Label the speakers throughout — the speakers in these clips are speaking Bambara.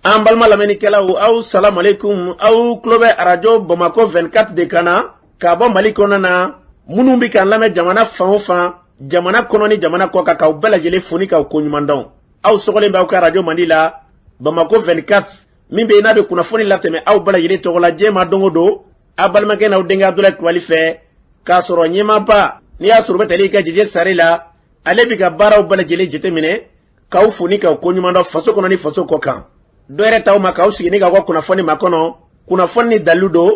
Speaker 1: An balima lamɛnnikɛlaw, aw salamalekun. Aw tulo bɛ arajo Bamakɔ 24 de kan na ka bɔ Mali kɔnɔna na. Minnu bɛ k'an lamɛn jamana fan o fan, jamana kɔnɔ ni jamana kɔ kan, k'aw bɛɛ lajɛlen fo ni k'aw koɲuman dɔn. Aw sɔgɔlen bɛ aw ka arajo mandi la, Bamakɔ 24, min bɛ yen n'a bɛ kunnafoni latɛmɛ aw bɛɛ lajɛlen tɔgɔ la diɲɛ ma don o don, aw balimakɛ n'aw denkɛ Abudulayi Kulubali fɛ, k'a sɔrɔ ɲɛmaaba n'i y'a sɔrɔ u bɛ tali kɛ Jeje Sare la, ale bɛ ka baaraw bɛɛ lajɛlen jateminɛ, k'aw fo ni k'aw koɲuman dɔn faso kɔnɔ ni faso kɔ kan. Dɔ yɛrɛ t'aw ma k'aw sigi ni k'aw ka kunnafoni makɔnɔ, kunnafoni ni dalilu don,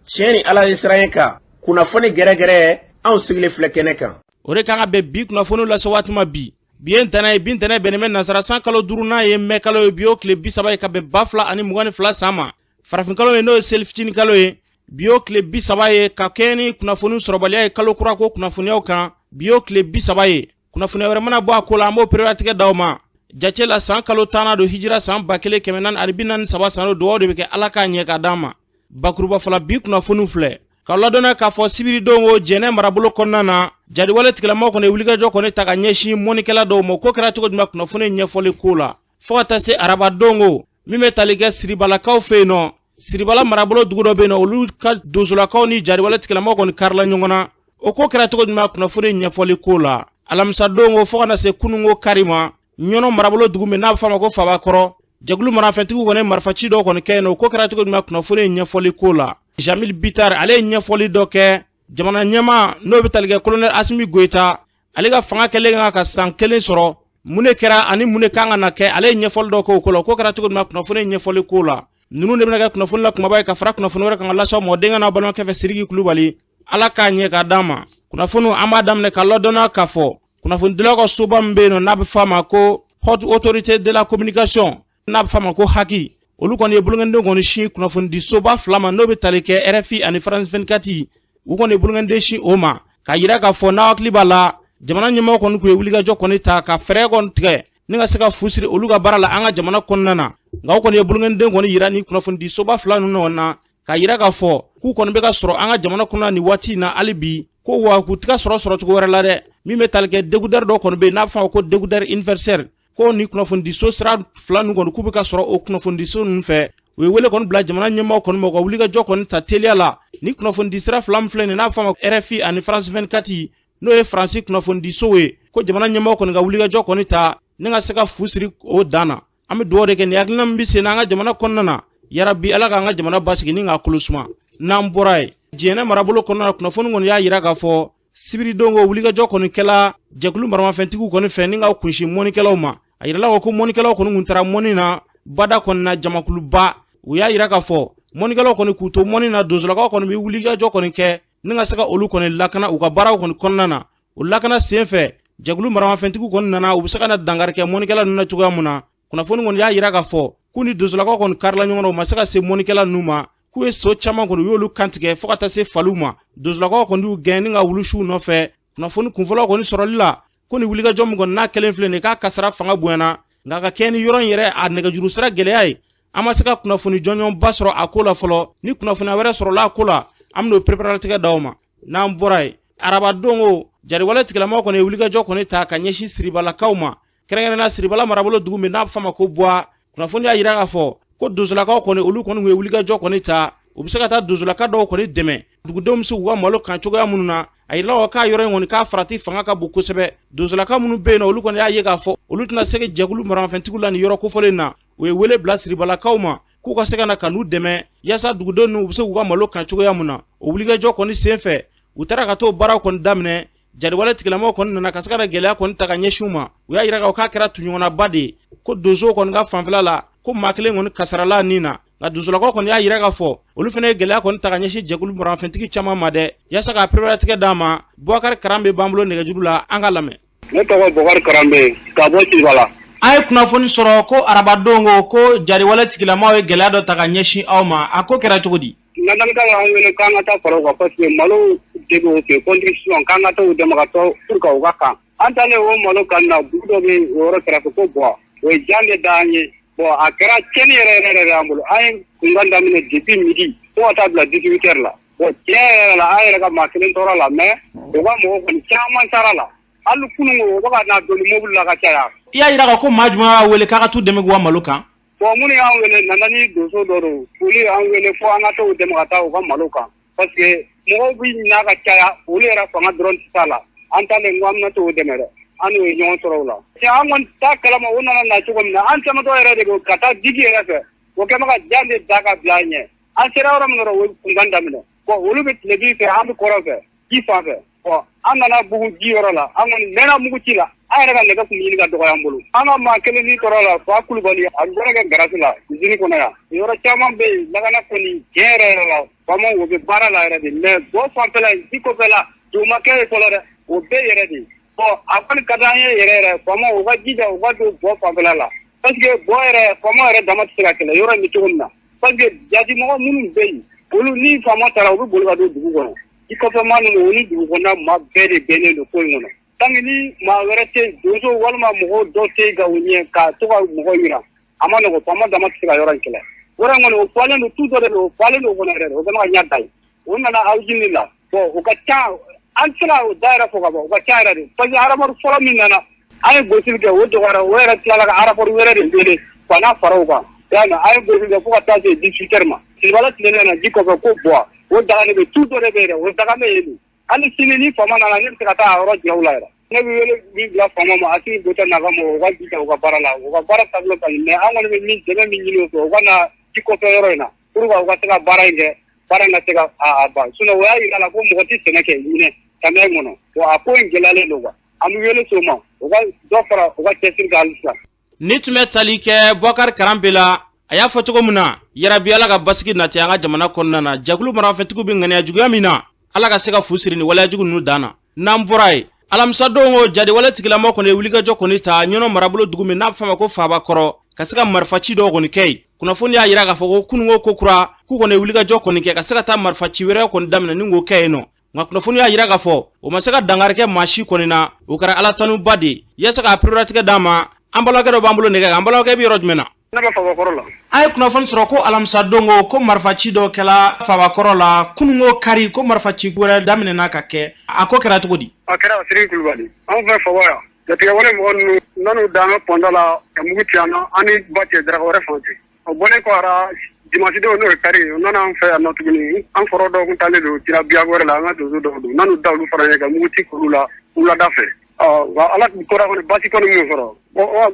Speaker 1: tiɲɛ ni Ala ye siran kan, kunnafoni gɛrɛgɛrɛ, anw sigilen filɛ kɛnɛ kan.
Speaker 2: O de kan ka bɛn bi kunnafoniw lase waati ma bi. Bi ye ntɛnɛn ye, bi ntɛnɛn bɛnnen bɛ nansara san kalo duurunan ye, mɛ kalo ye, bi y'o tile 30 ye ka bɛn 2022 san ma. Farafinkalo ye, n'o ye seli fitinin kalo ye, bi y'o tile 30 ye ka kɛɲɛ ni kunnafoni sɔrɔbaliya ye kalo kura ko kunnafoniyaw kan, bi y'o tile 30 ye. Kunnafoniya wɛrɛ mana bɔ a ko la, an b'o pereperelatigɛ d'aw ma. Jate la, san kalo tannan don, hijira san 1443 san don. Dugawu de bɛ kɛ Ala k'a ɲɛ ka d'an ma. Bakuruba fɔla, bi kunnafoniw filɛ k'aw ladɔnniya k'a fɔ sibiridon ko Jɛnɛ marabolo kɔnɔna na, jadiwale tigilamaw kɔni ye wulikajɔ kɔni ta ka ɲɛsin mɔnikɛla dɔw ma. Ko kɛra cogo jumɛn, kunnafoni ɲɛfɔli ko la, fo ka taa se arabadon ko min bɛ tali kɛ Siribalakaw fɛ yen nɔ, Siribala marabolo dugu dɔ bɛ yen nɔ, olu ka donsolakaw ni jadiwale tigilamaw kɔni karila ɲɔgɔn na. O ko kɛra cogo jumɛn, kunnafoni ɲɛfɔli ko la, alamisadon ko fo ka na se kununko kari ma, Ɲɔnɔ marabolo dugu min n'a bɛ f'a ma ko Fabakɔrɔ, jɛkulu marafɛntigiw kɔni marifaci dɔw kɔni kɛ yen nɔ. O ko kɛra cogo jumɛn, kunnafoni ɲɛfɔli ko la, Jamil Bitar, ale ye ɲɛfɔli dɔ kɛ jamana ɲɛmaa n'o bɛ tali kɛ colonel Asimi Goyita, ale ka fanga kɛlen kan ka san kelen sɔrɔ, mun de kɛra ani mun de kan ka na kɛ, ale ye ɲɛfɔli dɔ k'o ko la. O ko kɛra cogo jumɛn, kunnafoni ɲɛfɔli ko la, ninnu de bɛna kɛ kunnafoni la kumaba ye ka fara kunnafoni wɛrɛ kan ka lase aw ma denkɛ n'a balimakɛ fɛ, Siriki Kulubali. Ala k'a ɲɛ k'a d'an ma. Kunnafoniw, an b'a daminɛ ka ladɔnniya k'a fɔ kunnafonidilaw ka soba min bɛ yen nɔ, n'a bɛ f'a ma ko Haute Autorité de la Communication, n'a bɛ f'a ma ko HAC, olu kɔni ye bolonkɔniden kɔni sin kunnafonidi soba fila ma, n'o bɛ tali kɛ RFI ani France 24. U kɔni ye bolonkɔniden sin o ma k'a yira k'a fɔ n'a hakili b'a la, jamana ɲɛmɔgɔ kɔni tun ye wulikajɔ kɔni ta ka fɛɛrɛ kɔni tigɛ ni ka se ka fu siri olu ka baara la an ka jamana kɔnɔna na. Nka u kɔni ye bolonkɔniden kɔni yira ni kunnafonidi soba fila ninnu na k'a yira k'a fɔ k'u kɔni bɛ ka sɔrɔ an ka jamana kɔnɔna nin waati in na hali bi, ko wa k'u tɛ ka sɔrɔ sɔrɔcogo wɛrɛ la dɛ, min bɛ tali kɛ décodeur dɔ kɔni bɛ yen n'a bɛ fɔ a ma ko décodeur universel, ko ni kunnafonidiso sira fila ninnu kɔni k'u bɛ ka sɔrɔ o kunnafonidiso ninnu fɛ. U ye wele kɔni bila jamana ɲɛmaaw kɔni ma, u ka wulikajɔ kɔni ta teliya la ni kunnafonidi sira fila min filɛ nin n'a bɛ fɔ a ma RFI ani France 24, n'o ye Faransi kunnafonidisow ye, ko jamana ɲɛmaaw kɔni ka wulikajɔ kɔni ta ni ka se ka fu siri o dan na. An bɛ dugawu de kɛ nin hakilina min bɛ sen na an ka jamana kɔnɔna na, yarabi Ala k'an ka jamana basigi ni k'a kolo suma. N'an bɔra yen, Jɛnɛ marabolo kɔnɔna na, kunnafoni kɔni y'a yira k'a fɔ sibiridon ko wulikajɔ kɔni kɛla jɛkulu maramafɛntigiw kɔni fɛ ni ka kunsin mɔnikɛlaw ma. A yirala ko mɔnikɛlaw kɔni kun taara mɔni na bada kɔni na jamakuluba. U y'a yira k'a fɔ mɔnikɛlaw kɔni k'u to mɔni na, donsolakaw kɔni bɛ wulikajɔ kɔni kɛ ni ka se ka olu kɔni lakana u ka baaraw kɔni kɔnɔna na. O lakana sen fɛ, jɛkulu maramafɛntigiw kɔni nana, u bɛ se ka na dankari kɛ mɔnikɛla ninnu na cogoya mun na. Kunnafoni kɔni y'a yira k'a fɔ k'u ni donsolakaw kɔni karila ɲɔgɔn na, u ma se ka se mɔnikɛla ninnu ma, k'u ye so caman kɔni, u y'olu kantigɛ fo ka taa se faliw ma. Donsolakaw kɔni y'u gɛn ni ka wulusiw nɔfɛ. Kunnafoni kunfɔlɔ kɔni sɔrɔli la ko ni wulikajɔ min kɔni n'a kɛlen filɛ nin k'a kasara fanga bonyana, nka ka kɛɲɛ ni yɔrɔ in yɛrɛ a nɛgɛjuru sira gɛlɛya ye, an ma se ka kunnafoni jɔnjɔnba sɔrɔ a ko la fɔlɔ. Ni kunnafoniya wɛrɛ sɔrɔla a ko la, an bɛn'o pereperelatigɛ d'aw ma. N'an bɔra yen, arabadon ko jariwale tigilamaw kɔni ye wulikajɔ kɔni ta ka ɲɛsin Siribalakaw ma, kɛrɛnkɛrɛnnenya Siribala marabolo dugu min n'a bɛ f'a ma ko Buwa. Kunnafoni y'a yira k'a fɔ ko donsolakaw kɔni, olu kɔni ye wulikajɔ kɔni ta, u bɛ se ka taa donsolaka dɔw kɔni dɛmɛ, dugudenw bɛ se k'u ka malo kan cogoya minnu na. A yirala k'a yɔrɔ in kɔni k'a farati fanga ka bon kosɛbɛ. Donsolaka minnu bɛ yen nɔ, olu kɔni y'a ye k'a fɔ olu tɛna se jɛkulu maramafɛntigiw la nin yɔrɔ kofɔlen na. U ye wele bila Siribalakaw ma k'u ka se ka na ka n'u dɛmɛ yaasa dugudenw ninnu u bɛ se k'u ka malo kan cogoya min na. O wulikajɔ kɔni sen fɛ, u taara ka t'o baaraw kɔni daminɛ. Jariwale tigilamaw kɔni nana ka se ka na gɛlɛya kɔni ta ka ɲɛsin u ma. U y'a yira k'a k'a kɛra tuɲɔgɔnnaba de ye, ko donsow kɔni ka fanfɛla la, ko maa kelen kɔni kasarala nin na. Nka donsolakaw kɔni y'a yira k'a fɔ olu fana ye gɛlɛya kɔni ta ka ɲɛsin jɛkulu maramafɛntigi caman ma dɛ. Yaasa k'a pereperelatigɛ d'a ma, Bubakari Karanbe b'an bolo nɛgɛjuru la, an ka lamɛn.
Speaker 3: Ne tɔgɔ Bubakari Karanbe ka bɔ Siribala.
Speaker 2: An ye kunnafoni sɔrɔ ko arabadon ko jariwale tigilamaw ye gɛlɛya dɔ ta ka ɲɛsin aw ma. A ko kɛra cogo di?
Speaker 3: Natalikaw y'an wele k'an ka taa fara u kan parce que malo de b'u fɛ contribution, k'an ka taa u dɛmɛ ka taa pour que u ka kan. An taalen o malo kan na, dugu dɔ bɛ o yɔrɔ kɛrɛfɛ ko Buwa, o ye jan de da an ye. Bon, a kɛra tiɲɛni yɛrɛ yɛrɛ yɛrɛ an bolo. An ye kunkan daminɛ depuis midi fo ka taa bila 18 heures la. Bon, tiɲɛ yɛrɛ la, an yɛrɛ ka maa kelen tora la, mais u ka mɔgɔ kɔni caman taara la. Hali kunun o bɛ ka na doni mobili la ka caya.
Speaker 2: I y'a yira ko maa jumɛn y'a wele k'a ka t'u dɛmɛ k'u ka malo kan?
Speaker 3: Bon, minnu y'an wele nana ni donso dɔ don, olu y'an wele fo an ka t'u dɛmɛ ka taa u ka malo kan, parce que mɔgɔw bɛ ɲina ka caya, olu yɛrɛ fanga dɔrɔn tɛ s'a la. An taalen ko an bɛna t'u dɛmɛ dɛ, an n'u ye ɲɔgɔn sɔrɔ o la. An kɔni t'a kalama o nana na cogo min na. An tɛmɛtɔ yɛrɛ de ka taa digi yɛrɛ fɛ, o kɛlen ka jan de da ka bila an ɲɛ. An sera yɔrɔ min dɔrɔn, o ye kunkan daminɛ. Bon, olu bɛ tilebin fɛ, an bɛ kɔrɔn fɛ, ji fan fɛ. Bon, an nana bugu ji yɔrɔ la, an kɔni mɛnna mugu ci la. An yɛrɛ ka nɛgɛ kun ɲini ka dɔgɔya an bolo. An ka maa kelen min tɔɔrɔ la, Fa Kulubali, a bɛ baara kɛ garage la usine kɔnɔ yan. Yɔrɔ caman bɛ yen, lakana kɔni, tiɲɛ yɛrɛ yɛrɛ la, faamaw o bɛ baara la yɛrɛ de, mais bɔ fanfɛla in, ji kɔfɛla, dugu ma kɛ yen fɔlɔ dɛ, o bɛ yɛrɛ de. Bon, a kɔni ka d'an ye yɛrɛ yɛrɛ, faamaw u ka jija u ka don bɔ fanfɛla la, parce que bɔ yɛrɛ, faamaw yɛrɛ dama tɛ se ka kɛlɛ yɔrɔ in bɛ cogo min na, parce que jadimɔgɔ minnu bɛ yen, olu ni faama taara, u bɛ boli ka don dugu kɔnɔ. I kɔfɛ maa ninnu, o ni dugu kɔnɔna maa bɛɛ de bɛnnen don ko in kɔnɔ. Tant que ni maa wɛrɛ tɛ yen, donso walima mɔgɔw dɔ tɛ yen ka u ɲɛ ka to ka mɔgɔ yira, a ma nɔgɔn, faama dama tɛ se ka yɔrɔ in kɛlɛ. Yɔrɔ in kɔni, o falen don, tu dɔ de don, o falen don o kɔnɔ yɛrɛ de, o bɛ ka ɲɛ da ye. O nana awjini la. Bon, o ka ca, an tɛ se ka o da yɛrɛ fɔ ka ban, o ka ca yɛrɛ de, parce que renfort fɔlɔ min nana, an ye gosili kɛ, o dɔgɔyara, o yɛrɛ tilala ka renfort wɛrɛ de wele ka n'a fara o kan. I y'a mɛn, an ye gosili kɛ fo ka taa se 18 heures ma. Tilebala tilennen na ji kɔfɛ ko buwa, o daga de bɛ tu dɔ de bɛ yen dɛ, o daga bɛ yen. Hali sini ni faama nana, ne bɛ se ka taa a yɔrɔ jira u la yɛrɛ. Ne bɛ wele min bila faama ma, Asimi Goyita n'a ka mɔgɔw, u ka jija u ka baara la, u ka baara taabolo ka ɲi, mais an kɔni bɛ min dɛmɛ min ɲini u fɛ, u ka na ji kɔfɛ yɔrɔ in na pour que u ka se ka baara in kɛ, baara in ka se ka a ban. Sinon o y'a jira la ko mɔgɔ tɛ sɛnɛ kɛ ɲinɛ samiya in kɔnɔ. Bon, a ko in gɛlɛyalen don quoi. An bɛ wele s'o ma, u ka dɔ fara u ka cɛsiri kan halisa.
Speaker 2: Ni tun bɛ tali kɛ Bɔkari Karanbe la, a y'a fɔ cogo min na, yarabi Ala ka basigi nati an ka jamana kɔnɔna na. Jɛkulu marafɛntigiw bɛ ŋaniya juguya min na, Ala ka se ka fu siri ni waleya jugu ninnu dan na. N'an bɔra yen, alamisadon o jadiwale tigilamɔgɔ kɔni ye wulikajɔ kɔni ta Ɲɔnɔ marabolo dugu min n'a bɛ f'a ma ko Fabakɔrɔ, ka se ka marifaci dɔw kɔni kɛ yen. Kunnafoni y'a jira k'a fɔ ko kununko ko kura k'u kɔni ye wulikajɔ kɔni kɛ ka se ka taa marifaci wɛrɛ kɔni daminɛ ni k'o kɛ yen nɔ. Nka kunnafoni y'a jira k'a fɔ o ma se ka dankari kɛ maa si kɔni na. O kɛra Ala tanuba de ye. Yaasa k'a pereperelatigɛ d'an ma, an balimakɛ dɔ b'an bolo nɛgɛ kan. An balimakɛ, bɛ yɔrɔ jumɛn na?
Speaker 3: Ne bɛ Fabakɔrɔ la.
Speaker 2: An ye kunnafoni sɔrɔ ko alamisadon ko ko marifaci dɔ kɛla Fabakɔrɔ la kununko kari, ko marifaci wɛrɛ daminɛna ka kɛ. A ko kɛra cogo di?
Speaker 3: A kɛra Siriki Kulubali, anw fɛ Faba yan. Jatigɛwale mɔgɔ ninnu nan'u da an ka pɔnda la ka mugu ci an na, an ni ba cɛ daraka wɛrɛ fan fɛ. O bɔlen kɔ ara, dimanche don, n'o ye kari ye, u nana an fɛ yan nɔ tuguni. An kɔrɔ dɔw tun taalen don Cira biya wɛrɛ la, an ka donso dɔw don, nan'u da olu fana ɲɛ ka mugu ci olu la wulada fɛ. Ɔ, Ala kɔrɔ kɔni, basi kɔni mun sɔrɔ,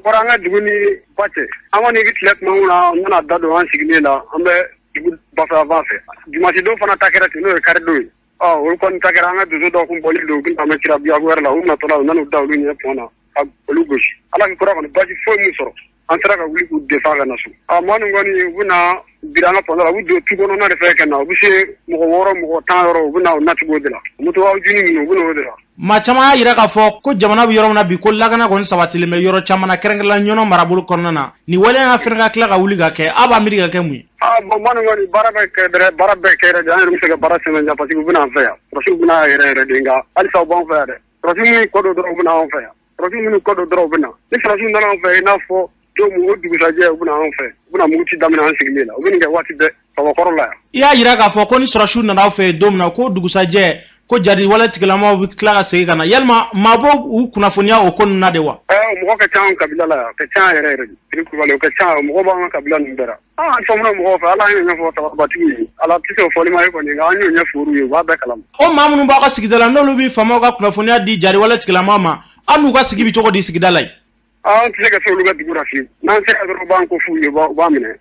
Speaker 3: bɔra an ka dugu ni ba cɛ. An kɔni bɛ tile tuma min na, u nana da don an sigilen la, an bɛ dugu bafɛ fan fɛ. Dimanche don fana ta kɛra ten, n'o ye kari don ye. Ɔ, olu kɔni ta kɛra, an ka donso dɔw kun bɔlen don, u bɛna Cira biya wɛrɛ la, u natɔla, u nan'u da olu ɲɛ pɔn na ka olu gosi. Ala kɔrɔ kɔni, basi foyi mun sɔrɔ, an sera ka wuli k'u defa ka na so. A maa ninnu kɔni, u bɛna biri an ka pɔn la, u bɛ don tu kɔnɔna de fɛ ka na. U bɛ se mɔgɔ 6, mɔgɔ 10 yɔrɔ, u bɛ na o nacogo de la. Moto aw jini ninnu, u bɛ na o de la.
Speaker 2: Maa caman y'a jira k'a fɔ ko jamana bɛ yɔrɔ min na bi, ko lakana kɔni sabatilen bɛ yɔrɔ caman na, kɛrɛnkɛrɛnnenya Ɲɔnɔ marabolo kɔnɔna na. Nin waleya fana ka tila ka wuli ka kɛ, aw b'a miiri ka kɛ mun ye?
Speaker 3: Aa bon, maa ninnu kɔni, baara bɛ kɛ dɛrɛ, baara bɛɛ kɛ yɛrɛ de. An yɛrɛ bɛ se ka baara sɛmɛntiya, parce que u bɛna an fɛ yan. Sɔrɔdasiw bɛna yɛrɛ yɛrɛ de, nka halisa u b'an fɛ yan dɛ. Sɔrɔdasi minnu kɔ don dɔrɔn, u bɛna an fɛ yan. Sɔrɔdasi minnu kɔ don dɔrɔn, u bɛ na. Ni sɔrɔdasiw nana an fɛ, i n'a fɔ don min, o dugusajɛ, u bɛna an fɛ, u bɛna mugu ci daminɛ an sigilen la. U bɛ nin kɛ waati bɛɛ Fabakɔrɔ la yan.
Speaker 2: I y'a jira k'a fɔ ko ni sɔrɔdasiw nana aw fɛ yen don min na, ko dugusajɛ, ko jadiwale tigilamaw bɛ tila ka segin ka na. Yalima maa b'o u kunnafoniya o ko ninnu na de wa?
Speaker 3: Mɔgɔ ka ca an kabila la yan, ka ca yɛrɛ yɛrɛ de. Siriki Kulubali, o ka ca, mɔgɔ b'an ka kabila ninnu bɛɛ la. An faamuya mɔgɔw fɛ, Ala y'o ɲɛfɔ tabatigiw ye. Ala tɛ se o fɔli ma ye kɔni, nka an y'o ɲɛfɔ olu ye, u b'a bɛɛ kalama.
Speaker 2: O maa minnu b'aw ka sigida la, n'olu bɛ faamaw ka kunnafoniya di jadiwale tigilamaw ma, aw n'u ka sigi bɛ cogo di sigida la yen?
Speaker 3: An tɛ se ka se olu ka dugu la fiyewu. N'an sera dɔrɔn, u b'an ko f'u ye, u b'a minɛ.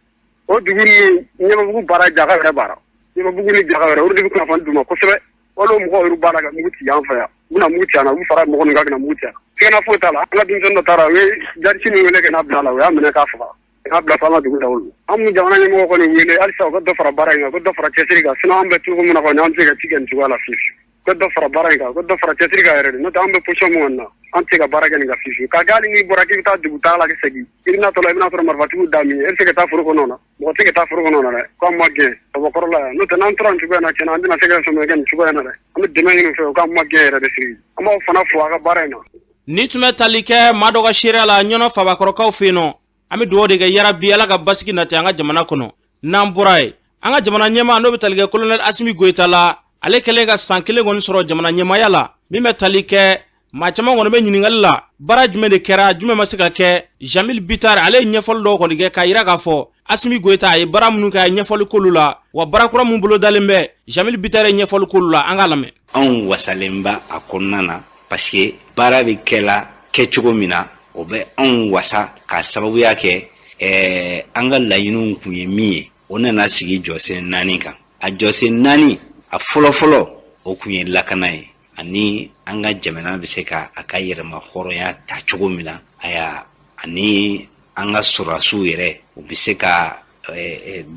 Speaker 3: O dugu ni Ɲɛmabugu baara, jaga yɛrɛ baara, Ɲɛmabugu ni jaga yɛrɛ, olu de bɛ kunnafoni d'u ma kosɛbɛ. Wali mɔgɔw yɛrɛ b'a la ka mugu ci an fɛ yan, u bɛna mugu ci an na, u bɛ fara mɔgɔ ninnu kan ka na mugu ci an na. Sigana foyi t'a la. An ka denmisɛnnin dɔ taara, u ye jarisi min wele ka n'a bila a la, u y'a minɛ k'a faga ka n'a bila fo an ka dugu la. Olu an mun jamana ɲɛmɔgɔ kɔni wele halisa, u ka dɔ fara baara in kan, u ka dɔ fara cɛsiri kan. Sinon an bɛ cogo min na kɔni, an tɛ se ka ci kɛ nin cogoya la fiyewu. U ka dɔ fara baara in kan, u ka dɔ fara cɛsiri kan yɛrɛ de. N'o tɛ, an bɛ position min kɔni na, an tɛ se ka baara kɛ nin kan fiyewu. K'a kɛ hali n'i bɔra k'i bɛ taa dugu taa la ka segin, i bɛna tɔ la, i bɛna sɔrɔ marifatigiw da min ye, e bɛ se ka taa foro kɔnɔ na? Mɔgɔ tɛ se ka taa foro kɔnɔ na dɛ, k'an ma gɛn Fabakɔrɔ la yan. N'o tɛ, n'an tora nin cogoya in na, tiɲɛna, an tɛna se ka sɔmi kɛ nin cogoya in na dɛ. An bɛ dɛmɛ ɲini u fɛ, u k'an ma gɛn yɛrɛ de sigi. An b'aw fana fo a ka baara in na.
Speaker 2: Ni tun bɛ tali kɛ maa dɔ ka seereya la Ɲɔnɔ Fabakɔrɔkaw fɛ yen nɔ. An bɛ dugawu de kɛ, yarabi Ala ka basigi nati an ka jamana kɔnɔ. N'an bɔra yen, an ka jamana ɲɛmaa, n'o bɛ tali kɛ kolonɛli Asimi Goyita la, ale kɛlen ka san 1 kɔni sɔrɔ jamana ɲɛmaaya la, min bɛ tali kɛ Maa caman kɔni bɛ ɲininkali la, baara jumɛn de kɛra, jumɛn ma se ka kɛ? Jamil Bitar ale ye ɲɛfɔli dɔw kɔni kɛ k'a yira k'a fɔ Asimi Goyita a ye baara minnu kɛ, a ye ɲɛfɔli k'olu la, wa baara kura min bolodalen bɛ, Jamil Bitar ye ɲɛfɔli k'olu la. An k'a lamɛn.
Speaker 4: Anw wasalen b'a a kɔnɔna na parce que baara bɛ kɛla kɛcogo min na, o bɛ anw wasa k'a sababuya kɛ an ka laɲiniw kun ye min ye, o nana sigi jɔsen 4 kan. A jɔsen 4, a fɔlɔfɔlɔ o kun ye lakana ye, ani an ka jamana bɛ se ka a ka yɛrɛma hɔrɔnya ta cogo min na, aya, ani an ka sɔrɔdasiw yɛrɛ u bɛ se ka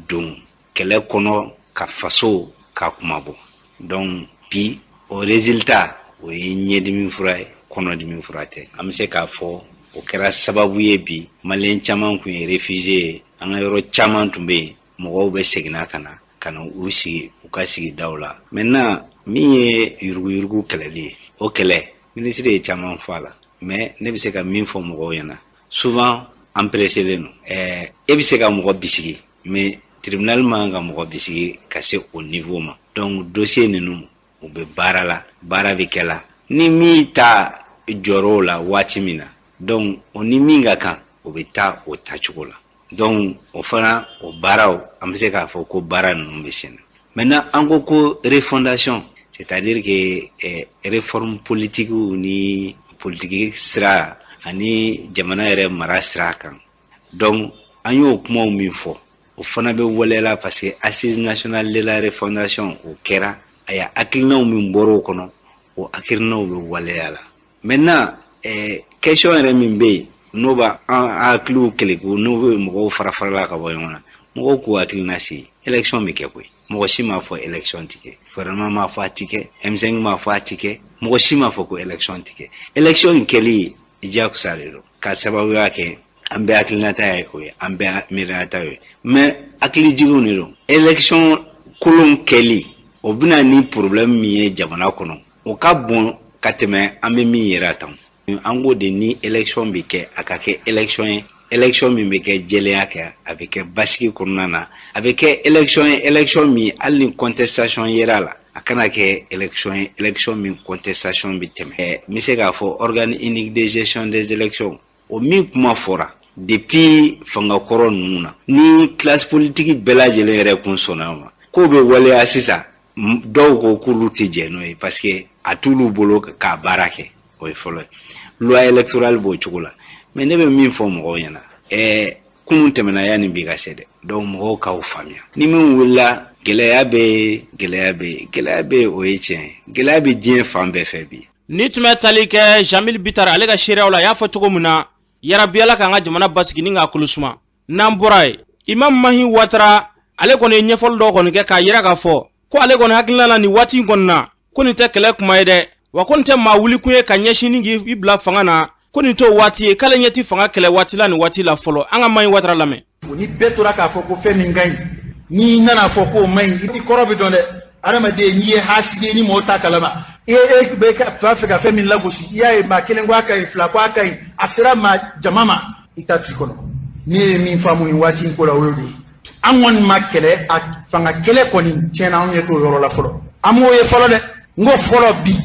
Speaker 4: don kɛlɛ kɔnɔ ka faso ka kumabɔ. Donc bi o résultat o ye ɲɛdimi fura ye, kɔnɔdimi fura tɛ. An bɛ se k'a fɔ o kɛra sababu ye bi maliyɛn caman kun ye réfugié ye, an ka yɔrɔ caman tun bɛ yen, mɔgɔw bɛ seginna ka na ka na u sigi u ka sigidaw la. Maintenant min ye yuruguyurugu kɛlɛli ye, o kɛlɛ minisiri ye caman fɔ a la, mais ne bɛ se ka min fɔ mɔgɔw ɲɛna, souvent an pressélen don. E bɛ se ka mɔgɔ bisigi, mais tribunal man ka mɔgɔ bisigi ka se o niveau ma. Donc dossier ninnu u bɛ baara la, baara bɛ kɛ la, ni min ta jɔr'o la waati min na, donc o ni min ka kan, o bɛ taa o tacogo la. Donc o fana o baaraw, an bɛ se k'a fɔ ko baara ninnu bɛ sen na. Maintenant an ko ko refondation, c'est-à-dire que réforme politique ni politique sira ani jamana yɛrɛ mara sira kan. Donc an y'o kumaw min fɔ, o fana bɛ waleya parce que assise nationale de la refondation o kɛra, aya, hakilinaw min bɔra o kɔnɔ, o hakilinaw bɛ waleya la. Maintenant question yɛrɛ min bɛ yen n'o b'a an hakiliw keleku, n'o bɛ mɔgɔw fara farala ka bɔ ɲɔgɔn na, mɔgɔw k'u hakilina sigi, élection bɛ kɛ koyi. Mɔgɔ si m'a fɔ élection ti kɛ, gouvernement m'a fɔ a ti kɛ, M5 m'a fɔ a ti kɛ, mɔgɔ si m'a fɔ ko élection ti kɛ. Élection in kɛli diyagosa de don, k'a sababuya kɛ an bɛɛ hakilinata ye o ye, an bɛɛ miirinata ye, mais hakilijiginw de don. Élection kolon kɛli, o bɛna ni problème min ye jamana kɔnɔ, o ka bon ka tɛmɛ an bɛ min yɛrɛ tan. An k'o de ni élection bɛ kɛ, a ka kɛ élection ye, élection min bɛ kɛ jɛlenya kɛ, a bɛ kɛ basigi kɔnɔna na, a bɛ kɛ élection ye, élection min hali ni contestation yera la, a kana kɛ élection ye, élection min contestation bɛ tɛmɛ. N bɛ se k'a fɔ organe unique de gestion des élections, o min kuma fɔra depuis fanga kɔrɔ ninnu na, ni classe politique bɛɛ lajɛlen yɛrɛ kun sɔnna o ma, k'o bɛ waleya sisan, dɔw ko k'olu tɛ jɛn n'o ye parce que a t'olu bolo k'a baara kɛ. O ye fɔlɔ ye. Loi électorale b'o cogo la. Mais ne bɛ min fɔ mɔgɔw ɲɛna, kunun tɛmɛna yanni bi ka se dɛ. Donc mɔgɔw k'aw faamuya, ni min wulila, gɛlɛya bɛ, gɛlɛya bɛ, gɛlɛya bɛ, o ye tiɲɛ ye, gɛlɛya bɛ diɲɛ fan bɛɛ fɛ bi.
Speaker 2: Ni tun bɛ tali kɛ Jamil Bitar ale ka seereyaw la, a y'a fɔ cogo min na, yarabi Ala k'an ka jamana basigi ni k'a kolo suma. N'an bɔra yen, Imam Mahi Watara ale kɔni ye ɲɛfɔli dɔw kɔni kɛ k'a yira k'a fɔ ko ale kɔni hakilina la nin waati in kɔni na, ko nin tɛ kɛlɛ kuma ye dɛ, wa ko nin tɛ maa wuli kun ye ka ɲɛsin ni k'i bila fanga na, ko nin t'o waati ye, k'ale ɲɛ ti fanga kɛlɛ waati la nin waati la fɔlɔ. An ka Mahi Watara lamɛn.
Speaker 5: Ni bɛɛ tora k'a fɔ ko fɛn min ka ɲi, n'i nana fɔ k'o man ɲi, i kɔrɔ bɛ dɔn dɛ. Adamaden, n'i ye hasidi ye, ni mɔgɔw t'a kalama, e e bɛ b'a fɛ ka fɛn min lagosi, i y'a ye maa kelen ko a ka ɲi, fila ko a ka ɲi, a sera maa jama ma, i t'a to i kɔnɔ. Ne ye min faamu nin waati in ko la, o y'o de ye. An kɔni ma kɛlɛ, a fanga kɛlɛ kɔni tiɲɛna, anw ɲɛ t'o yɔrɔ la fɔlɔ, an m'o ye fɔlɔ dɛ. N ko fɔlɔ bi,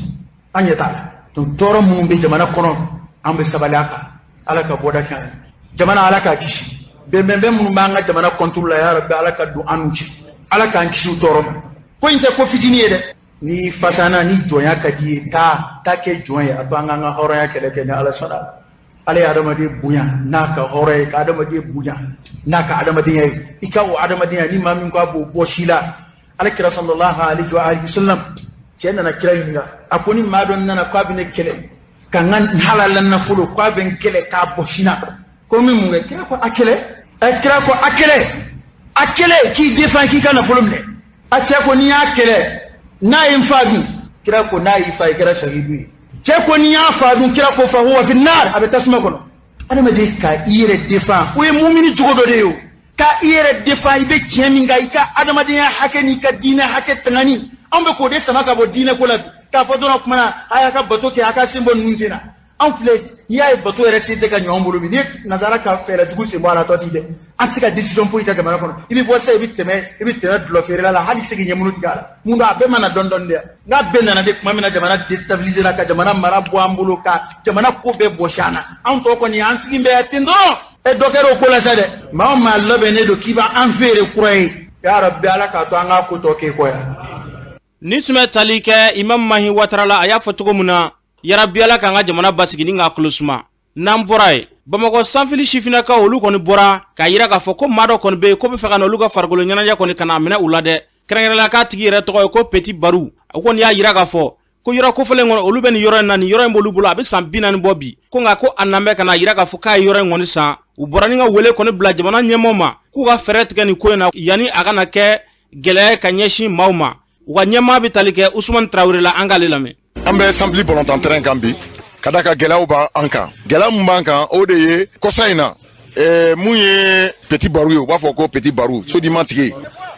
Speaker 5: an ɲɛ t'a la. Donc tɔɔrɔ minnu bɛ jamana kɔnɔ, an bɛ sabali a kan, Ala ka bɔda kɛ an ye. Jamana, Ala k'a kisi. Bɛnbɛnbɛn minnu b'an ka jamana contre la, ya Rabi, Ala ka don an n'u cɛ, Ala k'an kisi u tɔɔrɔ ma. Ko in tɛ ko fitinin ye dɛ. Ni fasana ni jɔnya ka di ye, taa taa kɛ jɔn ye, a to an k'an ka hɔrɔnya kɛlɛ kɛ ni Ala sɔnna. Ala ye adamaden bonya n'a ka hɔrɔnya ye, ka adamaden bonya n'a ka adamadenya ye. I ka o adamadenya, ni maa min ko a b'o bɔ si la, Ala kira sallallahu alaihi wa alihi wasallam, cɛ nana kira ɲininka, a ko ni maa dɔ nana k'a bɛ ne kɛlɛ ka n ka halala nafolo, k'a bɛ n kɛlɛ k'a bɔ si na, ko n bɛ mun kɛ? Kira ko a kɛlɛ. Kira ko a kɛlɛ, a kɛlɛ k'i défend, k'i ka nafolo minɛ. A cɛ ko n'i y'a kɛlɛ n'a ye n fa dun? Kira ko n'a y'i fa, i kɛra sahidu ye. Cɛ ko n'i y'a fa dun? Kira ko fa huwa fi nar, a bɛ tasuma kɔnɔ. Adamaden ka i yɛrɛ défend, o ye mumini cogo dɔ de ye. O ka i yɛrɛ défend, i bɛ tiɲɛ min kan, i ka adamadenya hakɛ n'i ka diinɛ hakɛ tangani, anw bɛ k'o de sama ka bɔ diinɛ ko la bi, k'a fɔ dɔrɔn kumana a y'a ka bato kɛ, a ka sen bɔ ninnu sen na. Anw filɛ, n'i y'a ye bato yɛrɛ sen tɛ ka ɲɔgɔn bolo bi, n'i ye nanzara ka fɛɛrɛ jugu sen bɔ a la, tɔ ti dɛ. An tɛ se ka décision foyi ta jamana kɔnɔ. I bɛ bɔ sisan, i bɛ tɛmɛ dulɔ feerela la, hali i tɛ se k'i ɲɛmunu tigɛ a la. Mun don? A bɛɛ ma na dɔɔni dɔɔni dɛ. N'a bɛɛ nana de tuma min na, jamana déstabiliser la, ka jamana mara bɔ an bolo, ka jamana ko bɛɛ bɔsi an na, anw tɔ kɔni an sigi bɛ ten dɔrɔn. Ɛ, dɔ kɛra o ko la sa dɛ. Maa o maa labɛnnen don k'i b'an feere kura ye, ya Rabbi, Ala k'a to an k'a ko tɔ k'e kɔ yan.
Speaker 2: Ni tun bɛ tali kɛ Imam Mahi Watara la, a y'a fɔ cogo min na, yarabi Ala k'an ka jamana basigi ni k'a tulo suma. N'an bɔra yen, Bamakɔ sanfili sifinnakaw, olu kɔni bɔra k'a yira k'a fɔ ko maa dɔ kɔni bɛ yen ko bɛ fɛ ka na olu ka farikolo ɲɛnajɛ kɔni ka n'a minɛ u la dɛ. Kɛrɛnkɛrɛnnenya k'a tigi yɛrɛ tɔgɔ ye ko Petit Baru. O kɔni y'a yira k'a fɔ ko yɔrɔ kofɔlen kɔnɔ, olu bɛ nin yɔrɔ in na, nin yɔrɔ in b'olu bolo, a bɛ san 40 bɔ bi. Ko nka ko a nan bɛ ka na yira k'a fɔ k'a ye yɔrɔ in kɔni san. U bɔra ni ka wele kɔni bila jamana ɲɛmɔgɔ ma k'u ka fɛɛrɛ tigɛ nin ko in na yanni a kana kɛ gɛlɛya ka ɲɛsin maaw ma. U ka ɲɛmaa bɛ tali kɛ Usumani Tarawele la, an k'ale lamɛn.
Speaker 6: An bɛ sanfili bɔlɔntan terrain kan bi, ka da ka gɛlɛyaw b'an kan. Gɛlɛya mun b'an kan, o de ye kɔsa in na, mun ye Petit Baru ye, u b'a fɔ ko Petit Baru sodima tigi,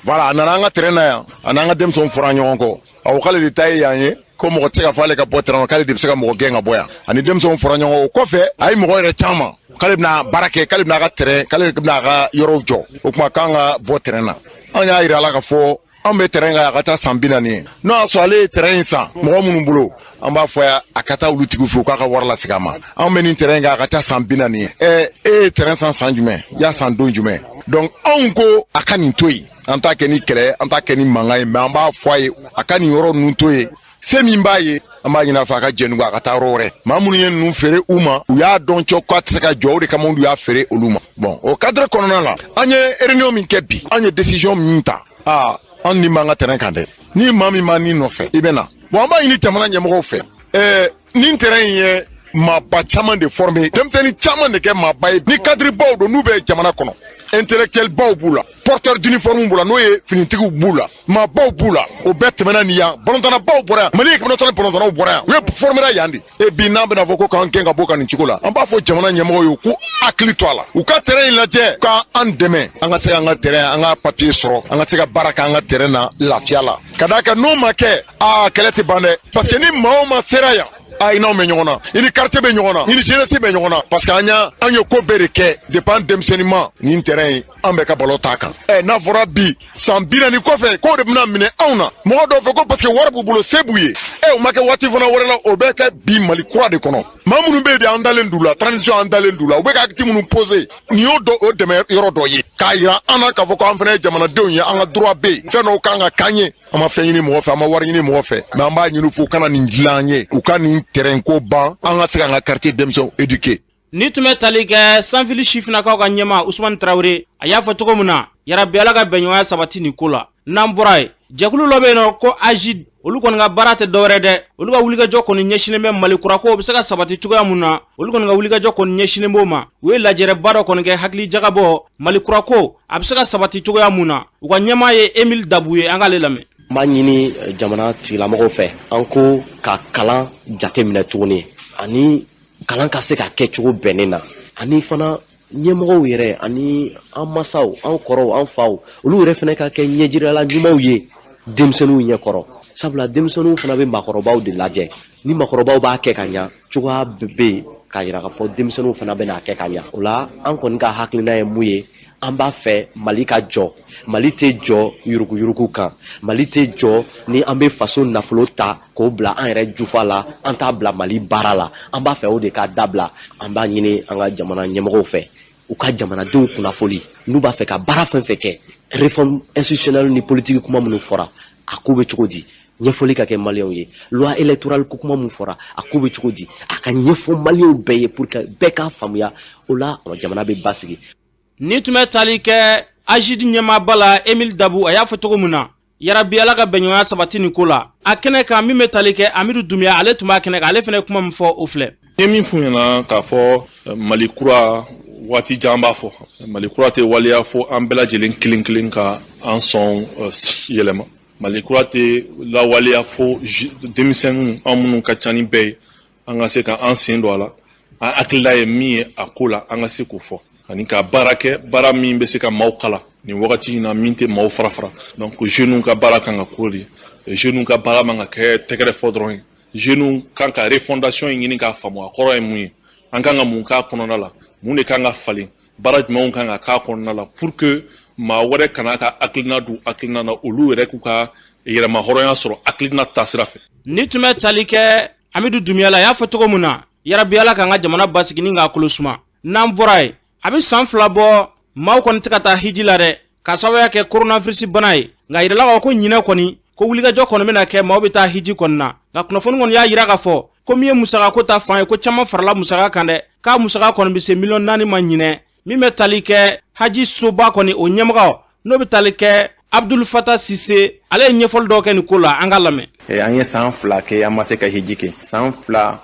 Speaker 6: voilà, a nana an ka terrain na yan, a n'an ka denmisɛnw fɔra ɲɔgɔn kɔ. A ko k'ale de ta ye yan ye, ko mɔgɔ tɛ se ka fɔ ale ka bɔ terrain kɔnɔ, k'ale de bɛ se ka mɔgɔ gɛn ka bɔ yan. Ani denmisɛnw fɔra ɲɔgɔn kɔ. O kɔfɛ, a ye mɔgɔ yɛrɛ caman k'ale bɛna baara kɛ, k'ale bɛna a ka terrain, k'ale bɛna a ka yɔrɔw jɔ. O tuma k'an ka bɔ terrain na. An y'a yira a la k'a fɔ an bɛ terrain kan a ka taa san 40 ye. N'o y'a sɔrɔ ale ye terrain in san mɔgɔ minnu bolo, an b'a fɔ a ka taa olu tigiw fɛ, u k'a ka wari lasegin a ma. Anw bɛ nin terrain kan a ka taa san 40 ye. Ɛ, e ye terrain san san jumɛn? I y'a san don jumɛn? Donc anw ko a ka nin to yen. An t'a kɛ ni kɛlɛ, an t'a kɛ ni mankan ye, mais an b'a fɔ a ye a ka nin yɔrɔ ninnu to yen. Se min b'a ye, an b'a ɲini a fɛ a ka jɛn a ka taa yɔrɔ wɛrɛ. Maa minnu ye ninnu feere u ma, u y'a dɔn cɔ k'a tɛ se ka jɔ, o de kama olu y'a feere olu ma. Bon, o cadre kɔnɔna la, an ye réunion min kɛ bi, an ye décision min ta, aa, an ni b'an ka terrain kan dɛ. Ni maa min b'an ni nɔfɛ, i bɛ na. Bon, an b'a ɲini jamana ɲɛmɔgɔw fɛ, nin terrain in ye maaba caman de former, denmisɛnnin caman de kɛ maaba ye, ni cadre baw don n'u bɛ jamana kɔnɔ, intellectuel baw b'u la, porteur d'uniforme b'u la, n'o ye finitigiw b'u la, maabaw b'u la. O bɛɛ tɛmɛna nin yan, balontanna baw bɔra yan, Mali équipe nationale balontannaw bɔra yan, u ye formera yan de. E bi n'an bɛna fɔ ko k'an gɛn ka bɔ ka nin cogo la, an b'a fɔ jamana ɲɛmɔgɔw ye k'u hakili to a la, u ka terrain in lajɛ, k'an dɛmɛ an ka se k'an ka terrain, an ka papier sɔrɔ, an ka se ka baara kɛ an ka terrain na lafiya la. Ka d'a kan n'o ma kɛ, aa, kɛlɛ tɛ ban dɛ, parce que ni maa o maa sera yan, a i n'anw bɛ ɲɔgɔn na, i ni quartier bɛ ɲɔgɔn na, i ni jeunesse bɛ ɲɔgɔn na, parce que an y'a an ye ko bɛɛ de kɛ depuis an denmisɛnnin ma. Nin terrain in, an bɛ ka ballon t'a kan. Ɛ, n'a fɔra bi san 40 kɔfɛ k'o de bɛna minɛ anw na mɔgɔ dɔw fɛ ko parce que wari b'u bolo, se b'u ye. Ɛ, o ma kɛ waati fana wɛrɛ la, o bɛ kɛ bi Mali kura de kɔnɔ. Maa minnu bɛ yen bi, an dalen d'u la, transition, an dalen d'u la, u bɛ ka acte minnu poser, nin y'o dɔ o dɛmɛ yɔrɔ dɔ ye k'a yira an na k'a fɔ ko an fana ye jamanadenw ye, an ka droit bɛ yen, fɛn dɔw kan ka k'an ye. An ma fɛn ɲini mɔgɔ fɛ, an ma wari ɲini mɔgɔ fɛ, mais an b'a ɲini fo u kana nin dilan an ye, u ka nin terrain ko ban, an ka se k'an ka quartier denmisɛnw éduquer.
Speaker 2: Ni tun bɛ tali kɛ sanfili sifinnakaw ka ɲɛma Usumani Tarawele, a y'a fɔ cogo min na, yarabi Ala ka bɛnɲɔgɔnya sabati nin ko la. N'an bɔra yen, jɛkulu dɔ bɛ yen nɔ ko AJD, olu kɔni ka baara tɛ dɔwɛrɛ dɛ, olu ka wulikajɔ kɔni ɲɛsinnen bɛ Mali kurako bɛ se ka sabati cogoya mun na. Olu kɔni ka wulikajɔ kɔni ɲɛsinnen b'o ma. U ye lajɛrɛba dɔ kɔni kɛ, hakili jagabɔ Mali kurako a bɛ se ka sabati cogoya mun na. U ka ɲɛmaa ye Emile Dabu ye, an k'ale lamɛn.
Speaker 7: N b'a ɲini jamana tigilamɔgɔw fɛ, an ko ka kalan jate minɛ tuguni, ani kalan ka se ka kɛ cogo bɛnnen na, ani fana ɲɛmɔgɔw yɛrɛ ani an masaw, an kɔrɔw, an faw, olu yɛrɛ fana ka kɛ ɲɛjirala ɲumanw ye denmisɛnninw ɲɛkɔrɔ, sabula denmisɛnninw fana bɛ maakɔrɔbaw de lajɛ. Ni maakɔrɔbaw b'a kɛ ka ɲa, cogoya bɛ yen k'a yira k'a fɔ denmisɛnninw fana bɛna kɛ ka ɲa. O la, an kɔni ka hakilina ye mun ye? An b'a fɛ Mali ka jɔ. Mali tɛ jɔ yuruguyurugu kan, Mali tɛ jɔ ni an bɛ faso nafolo ta k'o bila an yɛrɛ jufa la, an t'a bila Mali baara la. An b'a fɛ o de ka dabila. An b'a ɲini an ka jamana ɲɛmɔgɔw fɛ, u ka jamanadenw kunnafoli n'u b'a fɛ ka baara fɛn fɛn kɛ, réforme institutionnelle ni politique kuma minnu fɔra, a ko bɛ cogo di, ɲɛfɔli ka kɛ Maliyɛnw ye. Loi électorale ko kuma mun fɔra, a ko bɛ cogo di, a ka ɲɛfɔ Maliyɛnw bɛɛ ye pour que bɛɛ k'a faamuya. O la, jamana bɛ basigi.
Speaker 2: Ni tun bɛ tali kɛ AJD ɲɛmaaba la Emile Dabu, a y'a fɔ cogo min na, yarabi Ala ka bɛnɲɔgɔnya sabati nin ko la. A kɛnɛ kan, min bɛ tali kɛ Amidu Dunbiya, ale tun b'a kɛnɛ kan, ale fana ye kuma min fɔ, o filɛ.
Speaker 8: N ye min f'u ɲɛna k'a fɔ, Mali kura, waati jan b'a fɔ, Mali kura tɛ waleya fo an bɛɛ lajɛlen kelen kelen ka an sɔn yɛlɛma. Mali kura tɛ lawaleya fo denmisɛnninw, an minnu ka ca ni bɛɛ ye, an ka se ka an sen don a la. An hakilila ye min ye a ko la, an ka se k'o fɔ ani ka baara kɛ, baara min bɛ se ka maaw kala nin wagati in na, min tɛ maaw fara fara. Donc jeunes ka baara kan ka k'o de ye. Jeunes ka baara man ka kɛ tɛgɛrɛ fɔ dɔrɔn ye. Jeunes kan ka refondation in ɲini k'a faamu, a kɔrɔ ye mun ye, an kan ka mun k'a kɔnɔna la, mun de kan ka falen, baara jumɛnw kan ka k'a kɔnɔna la, pour que maa wɛrɛ kana ka hakilina don hakilina na, olu yɛrɛ k'u ka yɛrɛma hɔrɔnya sɔrɔ hakilina taasira fɛ.
Speaker 2: Ni tun bɛ tali kɛ Amidu Dunbiya la, a y'a fɔ cogo min na, yarabi Ala k'an ka jamana basigi ni k'a kolo suma. N'an bɔra yen, a bɛ san 2 bɔ, maaw kɔni tɛ ka taa hiji la dɛ, k'a sababuya kɛ coronavirus bana ye. Nka yirala k'a fɔ ko ɲinɛ kɔni, ko wulikajɔ kɔni bɛna kɛ, maaw bɛ taa hiji kɔni na. Nka kunnafoni kɔni y'a yira k'a fɔ ko min ye musakako ta fan ye, ko caman farala musaka kan dɛ, k'a musaka kɔni bɛ se 4 miliyɔn ma ɲinɛ. Min bɛ tali kɛ haji soba kɔni, o ɲɛmɔgɔ n'o bɛ tali kɛ Abdul Fatah Sise, ale ye ɲɛfɔli dɔw kɛ nin ko la, an ka lamɛn.
Speaker 9: An ye san 2 kɛ, an ma se ka hiji kɛ. San 2,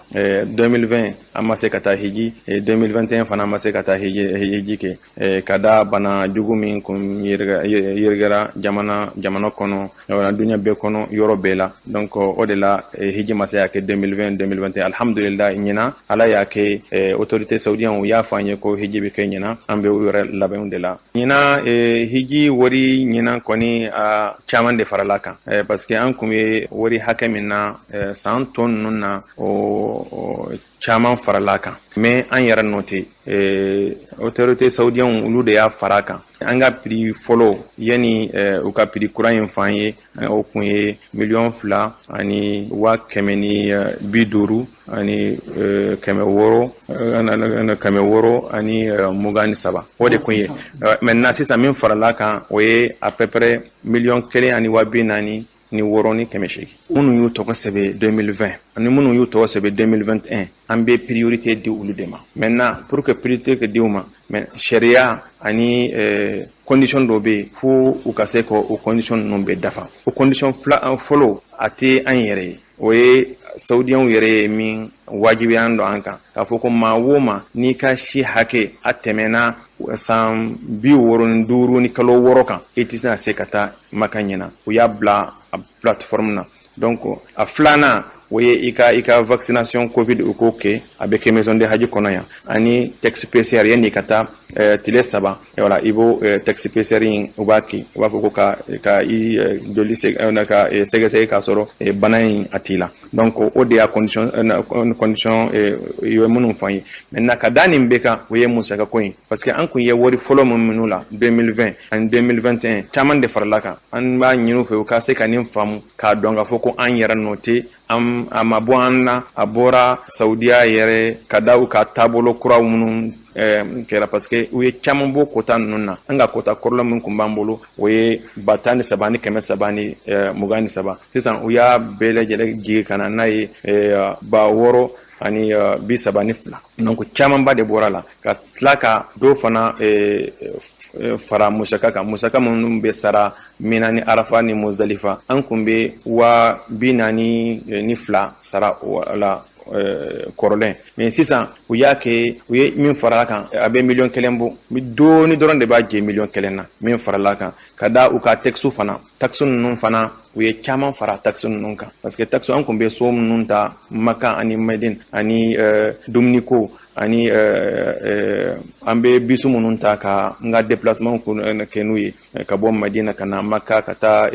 Speaker 9: 2020 an ma se ka taa hiji, 2021 fana an ma se ka taa hiji kɛ, ka da bana jugu min kun yirigɛra jamana kɔnɔ, duɲa bɛɛ kɔnɔ, yɔrɔ bɛɛ la. Donc o de la hiji ma se ka kɛ 2020, 2021. Alhamdulillah, ɲinan Ala y'a kɛ, autorité saoudienne u y'a fɔ an ye ko hiji bɛ kɛ ɲinan. An bɛ u yɛrɛ labɛnw de la ɲinan. Hiji wari ɲinan kɔni, a caman de farala kan, parce que an kun bɛ wari hakɛ min na san tɔ ninnu na, o caman farala kan. Mais an yɛrɛ nɔ tɛ, autorité saoudienne olu de y'a fara kan. An ka prix fɔlɔ, yanni u ka prix kura in fɔ an ye, o kun ye 2,150,623, o de kun ye. Maintenant sisan min farala kan, o ye à peu près 1,046,800. Minnu y'u tɔgɔ sɛbɛn 2020 ani minnu y'u tɔgɔ sɛbɛn 2021, an bɛ priorité di olu de ma. Maintenant, pour que priorité ka di u ma, mais sariya ani condition dɔ bɛ yen fo u ka se ka o condition ninnu bɛɛ dafa. O condition fila fɔlɔ, a tɛ an yɛrɛ ye, o ye saoudienw yɛrɛ ye min wajibiya dɔ an kan, k'a fɔ ko maa o maa n'i ka si hakɛ a tɛmɛna san 65 ni kalo 6 kan, i tɛna se ka taa Maka ɲina. U y'a bila a plateforme na. Donc a filanan, o ye i ka vaccination Covid, u k'o kɛ, a bɛ kɛ maison de haji kɔnɔ yan, ani test PCR yanni i ka taa tile 3. Voilà, i b'o test PCR in, u b'a kɛ, u b'a fɔ ko ka i joli ka sɛgɛsɛgɛ k'a sɔrɔ bana in a t'i la. Donc o de y'a condition i ye minnu fɔ an ye. Maintenant, ka da nin bɛɛ kan, o ye musaka ko ye, parce que an kun ye wari fɔlɔ min minnu la 2020 ani 2021, caman de farala kan. An b'a ɲini u fɛ, u ka se ka nin faamu, k'a dɔn k'a fɔ ko an yɛrɛ nɔ tɛ, a ma bɔ an na, a bɔra Saudiya yɛrɛ, ka da u ka taabolo kuraw minnu kɛra, parce que u ye caman bɔ quota ninnu na. An ka quota kɔrɔla min kun b'an bolo, o ye 13,323. Sisan u y'a bɛɛ lajɛlen jigi ka na n'a ye 6,032. Donc camanba de bɔra la, ka tila ka dɔw fana fara musaka kan. Musaka minnu bɛ sara Mina ni Arafa ni Mozalifa, an kun bɛ 42,000 sara la kɔrɔlen, mais sisan u y'a kɛ, u ye min fara kan, a bɛ 1 miliyɔn bɔ dɔɔni dɔrɔn de b'a jɛ 1 miliyɔn na. Min farala kan, ka da u ka taxe fana, taxe ninnu fana, u ye caman fara taxe ninnu kan, parce que taxe an kun bɛ so minnu ta Maka ani Medine, ani dumuniko, ani an bɛ bus minnu ta ka n ka déplacement kɛ n'u ye ka bɔ Madina ka na Maka, ka taa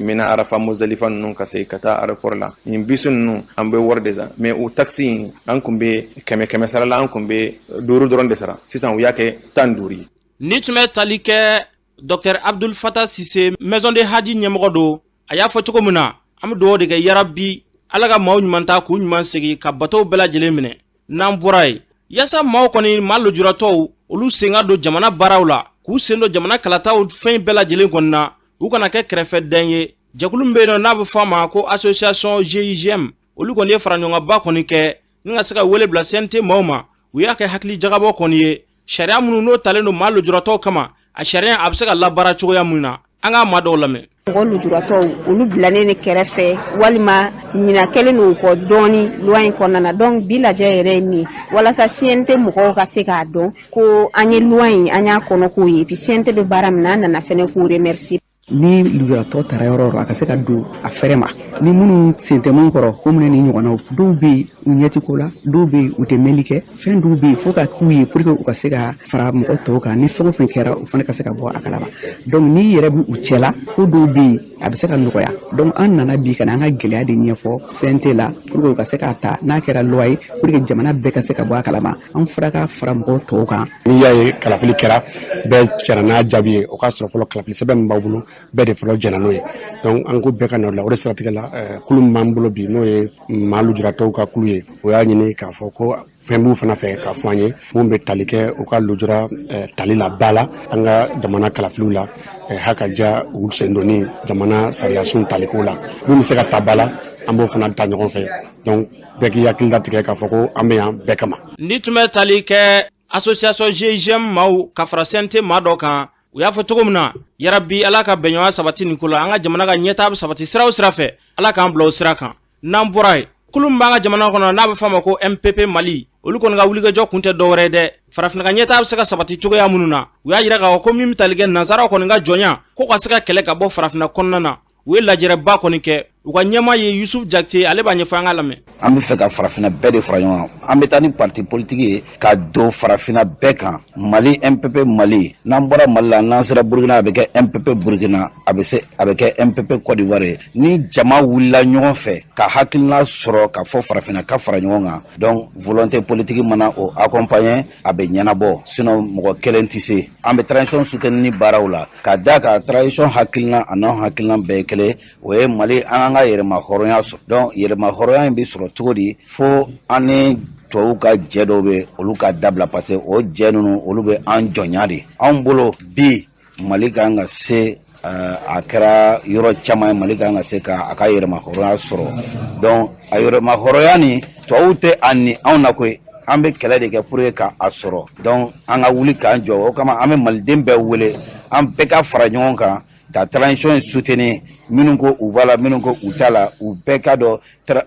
Speaker 9: Mina, Arafa, Mozalifa ninnu, ka segin ka taa aéroport la, nin bus ninnu an bɛ wari de san. Mais o taxe in, an kun bɛ kɛmɛ kɛmɛ sara la, an kun bɛ 5 dɔrɔn de sara, sisan u y'a kɛ 15 ye.
Speaker 2: Ni tun bɛ tali kɛ Dr Abdul Fatah Sise, maison de haji ɲɛmɔgɔ don, a y'a fɔ cogo min na, an bɛ dugawu de kɛ, yarabi Ala ka maaw ɲuman ta k'u ɲuman segin ka batow bɛɛ lajɛlen minɛ. N'an bɔra yen, yaasa maaw kɔni, maa lujuratɔw, olu sen ka don jamana baaraw la, k'u sen don jamana kalataw fɛn bɛɛ lajɛlen kɔni na, u kana kɛ kɛrɛfɛdɛn ye, jɛkulu min bɛ yen nɔ n'a bɛ fɔ a ma ko association GIGM, olu kɔni ye faraɲɔgɔnba kɔni kɛ ni ka se ka wele bila CNT maaw ma. U y'a kɛ hakili jagabɔ kɔni ye, sariya minnu n'o talen don maa lujuratɔw kama, a sariya a bɛ se ka labaara cogoya mun na. An k'a maa dɔw lamɛn.
Speaker 10: Mɔgɔ lujuratɔw, olu bilanen de kɛrɛfɛ, walima ɲina kɛlen don kɔ dɔɔni loi in kɔnɔna na. Donc bi lajɛ yɛrɛ ye min walasa CNT mɔgɔw ka se k'a dɔn ko an ye loi in, an y'a kɔnɔ k'o ye, puis CNT bɛ baara min na, an nana fɛnɛ k'u remercier.
Speaker 11: Ni lujuratɔ taara yɔrɔ o yɔrɔ, a ka se ka don a fɛrɛ ma. Ni minnu sen tɛ mun kɔrɔ, ko minnu ni ɲɔgɔnnaw, dɔw bɛ yen, u ɲɛ ti ko la, dɔw bɛ yen, u tɛ mɛnli kɛ. Fɛn dɔw bɛ yen fo ka k'u ye pour que u ka se ka fara mɔgɔ tɔw kan, ni fɛn o fɛn kɛra, u fana ka se ka bɔ a kalama. Donc n'i yɛrɛ bɛ u cɛ la, ko dɔw bɛ yen, a bɛ se ka nɔgɔya. Donc an nana bi ka na an ka gɛlɛya de ɲɛfɔ CNT la pour que u ka se k'a ta, n'a kɛra loi ye, pour que jamana bɛɛ ka se ka bɔ a kalama, an fɔra ka fara mɔgɔw tɔw kan.
Speaker 12: N'i y'a ye kalafili kɛra, bɛɛ jɛnna n'a jaabi ye, o k'a sɔrɔ fɔlɔ kalafili sɛbɛn min b'aw bolo, bɛɛ de fɔlɔ jɛnna n'o ye. Donc an ko bɛɛ ka na o la. O de siratigɛ la, kulu min b'an bolo bi, n'o ye maa lujuratɔw ka kulu ye, o y'a ɲini k'a fɔ ko fɛn b'u fana fɛ k'a fɔ an ye mun bɛ tali kɛ u ka lujura tali la ba la an ka jamana kalafiliw la, ha ka ja u sen donni jamana sariyasun taliko la. Mun bɛ se ka ta ba la, an b'o fana ta ɲɔgɔn fɛ. Donc bɛɛ k'i hakili latigɛ k'a fɔ ko an bɛ yan bɛɛ kama.
Speaker 2: Ni tun bɛ tali kɛ association GIGM maaw ka fara CNT maa dɔ kan, u y'a fɔ cogo min na, yarabi Ala ka bɛnɲɔgɔnya sabati nin ko la. An ka jamana ka ɲɛtaa bɛ sabati sira o sira fɛ, Ala k'an bila o sira kan. N'an bɔra yen, kulu min b'an ka jamana kɔnɔ, n'a bɛ f'a ma ko MPP Mali, olu kɔni ka wulikajɔ kun tɛ dɔwɛrɛ ye dɛ, farafinna ka ɲɛtaa bɛ se ka sabati cogoya minnu na. U y'a jira k'a fɔ ko min bɛ tali kɛ nansaraw kɔni ka jɔnya ko ka se ka kɛlɛ ka bɔ farafinna kɔnɔna na. U ye lajɛrɛba kɔni kɛ. U ka ɲɛmaa ye Yusuf Jakite, ale b'a ɲɛfɔ, an ka lamɛn.
Speaker 13: An bɛ fɛ ka farafinna bɛɛ de fara ɲɔgɔn kan. An bɛ taa ni parti politique ye ka don farafinna bɛɛ kan. Mali, MPP Mali. N'an bɔra Mali la, n'an sera Burukina, a bɛ kɛ MPP Burukina, a bɛ se a bɛ kɛ MPP Côte d'Ivoire ye. Ni jama wulila ɲɔgɔn fɛ ka hakilina sɔrɔ ka fɔ farafinna ka fara ɲɔgɔn kan, donc volonté politique mana o accompagner, a bɛ ɲɛnabɔ. Sinon mɔgɔ kelen tɛ se. An bɛ transition soutenir ni baaraw la, ka da ka transition hakilina a n'anw hakilina bɛɛ ye kelen, o ye Mali an ka yɛrɛma hɔrɔnya sɔrɔ. Donc yɛrɛma hɔrɔnya in bɛ sɔrɔ cogo di? Fo an ni tubabuw ka jɛ dɔw bɛ, olu ka dabila, parce que o jɛ ninnu, olu bɛ an jɔnya de. Anw bolo bi, Mali kan ka se, a kɛra yɔrɔ caman ye, Mali kan ka se ka a ka yɛrɛma hɔrɔnya sɔrɔ. Donc a yɛrɛma hɔrɔnya nin, tubabuw tɛ a ni anw na koyi, an bɛ kɛlɛ de kɛ pour que ka a sɔrɔ. Donc an ka wuli k'an jɔ. O kama an bɛ maliden bɛɛ wele, an bɛɛ ka fara ɲɔgɔn kan ka transition in soutenir. Minnu ko u b'a la, minnu ko u t'a la, u bɛɛ ka dɔn,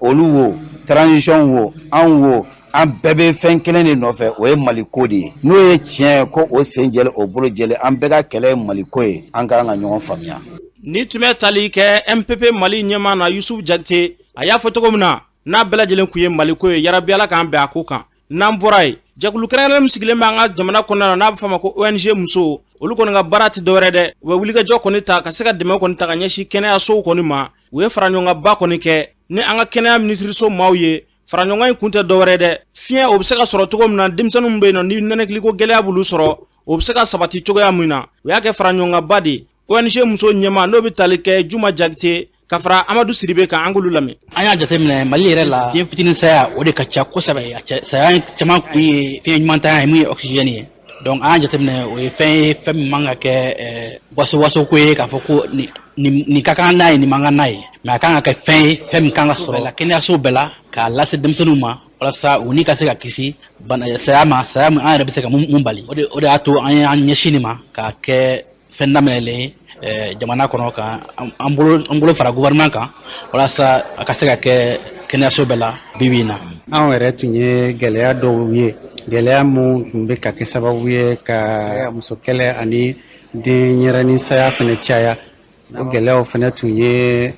Speaker 13: olu wo, transition wo, anw wo, an bɛɛ bɛ fɛn kelen de nɔfɛ, o ye Maliko de ye. N'o ye tiɲɛ ye ko o sen jɛlen, o bolo jɛlen, an bɛɛ ka kɛlɛ ye Maliko ye. An ka kan ka ɲɔgɔn faamuya.
Speaker 2: Ni tun bɛ tali kɛ MPP Mali ɲɛmaa na, Yusuf Jakite, a y'a fɔ cogo min na, n'a bɛɛ lajɛlen kun ye Maliko ye, yarabi Ala k'an bɛn a ko kan. N'an bɔra yen, jɛkulu kɛrɛnkɛrɛnnen min sigilen bɛ an ka jamana kɔnɔna na, n'a bɛ f'a ma ko ONG muso, olu kɔni ka baara tɛ dɔwɛrɛ dɛ, u bɛ wulikajɔ kɔni ta ka se ka dɛmɛ kɔni ta ka ɲɛsin kɛnɛyasow kɔni ma. U ye faraɲɔgɔnkanba kɔni kɛ ni an ka kɛnɛya minisiriso maaw ye. Faraɲɔgɔnkan in kun tɛ dɔwɛrɛ dɛ, fiɲɛ o bɛ se ka sɔrɔ cogo min na, denmisɛnninw bɛ yen nɔ ni nɛnɛkiliko gɛlɛya b'olu sɔrɔ, o bɛ se ka sabati cogoya min na. U y'a kɛ faraɲɔgɔnkanba de ye. ONG muso ɲɛmaa, n'o bɛ tali kɛ Juma Jakite ka fara Amadu Siribe kan, an k'olu lamɛn.
Speaker 14: An y'a jateminɛ Mali yɛrɛ la, den fitinin saya, o de ka ca kosɛbɛ. Saya caman kun ye fiɲɛ ɲuman ye, mun ye oxygène ye. Donc an y'a jateminɛ, o ye fɛn ye, fɛn min man ka kɛ waso waso ko ye, k'a fɔ ko nin ka kan n'a ye, nin man kan n'a ye, mais a kan ka kɛ fɛn ye, fɛn min kan ka sɔrɔ la kɛnɛyaso bɛɛ la, k'a lase denmisɛnninw ma, walasa u ni ka se ka kisi bana saya ma, saya min an yɛrɛ bɛ se ka mun bali. O de y'a to an y'an ɲɛsin nin ma k'a kɛ fɛn daminɛlen ye jamana kɔnɔ, ka an bolo fara gouvernement kan, walasa a ka se ka kɛ kɛnɛyaso bɛɛ la bi bi in na.
Speaker 11: Anw yɛrɛ tun ye gɛlɛya dɔw ye, gɛlɛya mun tun bɛ ka kɛ sababu ye ka muso kɛlɛ ani denyɛrɛnin saya fana caya. O gɛlɛyaw fana tun ye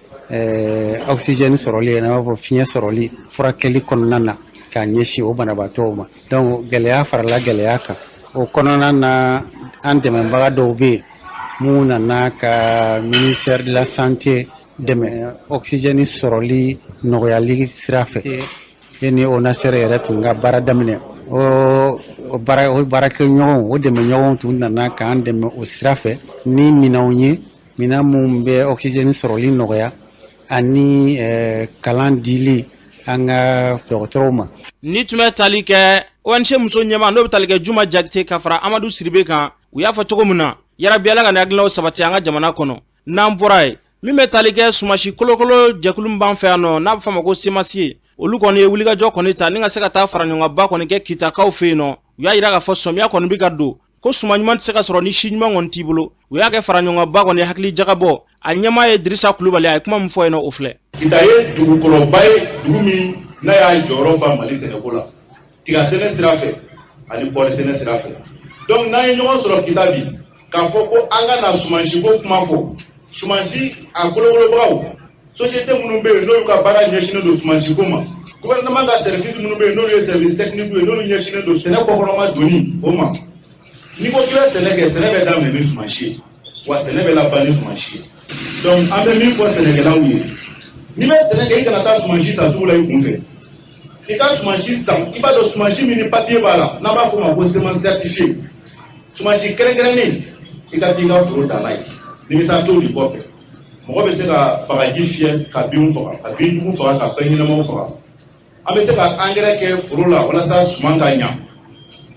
Speaker 11: oxygène sɔrɔli ye, n'a b'a fɔ fiɲɛ sɔrɔli furakɛli kɔnɔna na k'a ɲɛsin o banabaatɔw ma. Donc gɛlɛya farala gɛlɛya kan. O kɔnɔna na, an dɛmɛbaga dɔw bɛ yen mun nana ka ministère de la santé dɛmɛ oxygène sɔrɔli nɔgɔyali sira fɛ. E ni ONASER yɛrɛ tun ka baara daminɛ, o baara, o baarakɛɲɔgɔnw, o dɛmɛɲɔgɔnw tun nana k'an dɛmɛ o sira fɛ ni minɛnw ye, minɛn minnu bɛ oxygène sɔrɔli nɔgɔya, ani kalan dili an ka dɔgɔtɔrɔw ma.
Speaker 2: Ni tun bɛ tali kɛ ONG muso ɲɛmaa, n'o bɛ tali kɛ Juma Jakite ka fara Amadu Siribe kan, u y'a fɔ cogo min na, yarabi Ala ka nin hakilinaw sabati an ka jamana kɔnɔ. N'an bɔra yen, min bɛ tali kɛ sumasi kolokolo jɛkulu min b'an fɛ yan nɔ, n'a bɛ f'a ma ko CMAS ye, olu kɔni ye wulikajɔ kɔni ta ni ka se ka taa fara ɲɔgɔnkanba kɔni kɛ Kitakaw fɛ yen nɔ. U y'a jira k'a fɔ sɔmiya kɔni bɛ ka don, ko suma ɲuman tɛ se ka sɔrɔ ni si ɲuman kɔni t'i bolo. U y'a kɛ fara ɲɔgɔnkanba kɔni hakili jagabɔ. A ɲɛmaa ye Dirisa Kulubali, a ye kuma min fɔ yen nɔ, o filɛ.
Speaker 15: Kita ye dugukɔrɔba ye, dugu min n'a y'a jɔyɔrɔ fa Mali sɛnɛko la, tiga sɛnɛ sira fɛ ani kɔɔri sɛnɛ sira fɛ. Donc n'an ye ɲɔgɔn sɔrɔ Kita bi k'a fɔ ko an ka na sumansiko kuma fɔ, Sumansi a kolokolobagaw, société minnu bɛ yen n'olu ka baara ɲɛsinnen don sumansi ko ma, gouvernement ka service minnu bɛ yen n'olu ye service technique ye, n'olu ɲɛsinnen don sɛnɛ kɔkɔrɔma donni o ma. N'i ko k'i bɛ sɛnɛ kɛ, sɛnɛ bɛ daminɛ ni sumansi ye, wa sɛnɛ bɛ laban ni sumansi ye. Donc an bɛ min fɔ sɛnɛkɛlaw ye, n'i bɛ sɛnɛ kɛ, i kana taa sumansi san sugu la i kun fɛ. I ka sumansi san, i b'a dɔn sumansi min ni papiye b'a la, n'an b'a fɔ o ma ko semence certifiée, sumansi kɛrɛnkɛrɛnnen, i ka t'i ka foro dan n'a ye. Nimisa t'o de kɔfɛ. Mɔgɔ bɛ se ka bagaji fiyɛ ka binw faga, ka binjugu faga, ka fɛn ɲɛnamaw faga. An bɛ se ka angɛrɛ kɛ foro la walasa suman ka ɲa,